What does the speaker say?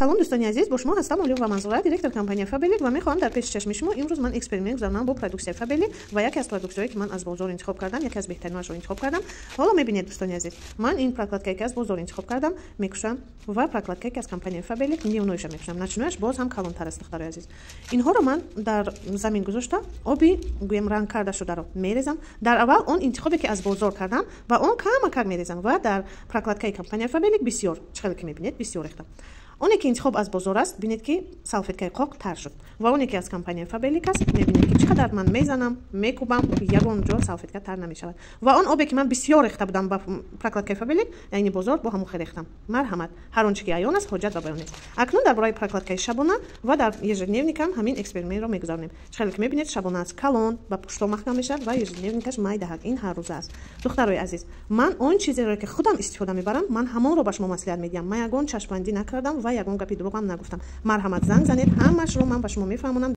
Салом, дӯстони азиз, бо шумо ҳастам Олиёва Манзура, директор компанияи Фаберлик, ва мехоҳам дар пеши чашми шумо имрӯз ман эксперимент гузаронам бо продуксияи Фаберлик ва яке аз продуксияҳое, ки ман аз бозор интихоб кардам, яке аз беҳтаринашро интихоб кардам. Ҳоло мебинед, дӯстони азиз, ман ин прокладкае, ки аз бозор интихоб кардам, мекушам ва прокладкае, ки аз компанияи Фаберлик, дневной ша мекушам. Ночной аш боз ҳам калонтар аст. Духтарои азиз, инҳоро ман дар замин гузошта, оби гӯем ранг карда шударо мерезам. Дар аввал он интихобе, ки аз бозор кардам, ба он камакак мерезам ва дар прокладкаи компанияи Фаберлик бисёр, чӣ хеле ки мебинед, бисёр рехтам. Оне ки интихоб аз бозор аст, бинед, ки салфеткаи қоқ тар шуд, ва оне ки аз компанияи Фаберлик аст, мебинед, ки чӣ қадар ман мезанам, мекубам, ягон ҷо салфетка тар намешавад. Ва он обе, ки ман бисёр рехта будам ба прокладкаи Фаберлик, яъне бозор, бо ҳамон хел рехтам. Марҳамат, ҳар он чи ки аён аст, ҳоҷат ба баён нест. Акнун дар бораи прокладкаи шабона ва дар ежедневникам ҳамин экспериментро мегузаронем. Чӣ хеле ки мебинед, шабона аст, калон, ба пушто маҳкам мешавад ва ежедневникаш майдаҳак. Ин ҳар рӯза аст. Духтарои азиз, ман он чизеро, ки худам истифода мебарам, ман ҳамонро ба шумо маслиҳат медиҳам. Ман ягон чашмбандӣ накардам ва ягон гапи дурӯғам нагуфтам. Марҳамат, занг занед, ҳамашро ман ба шумо мефаҳмонам.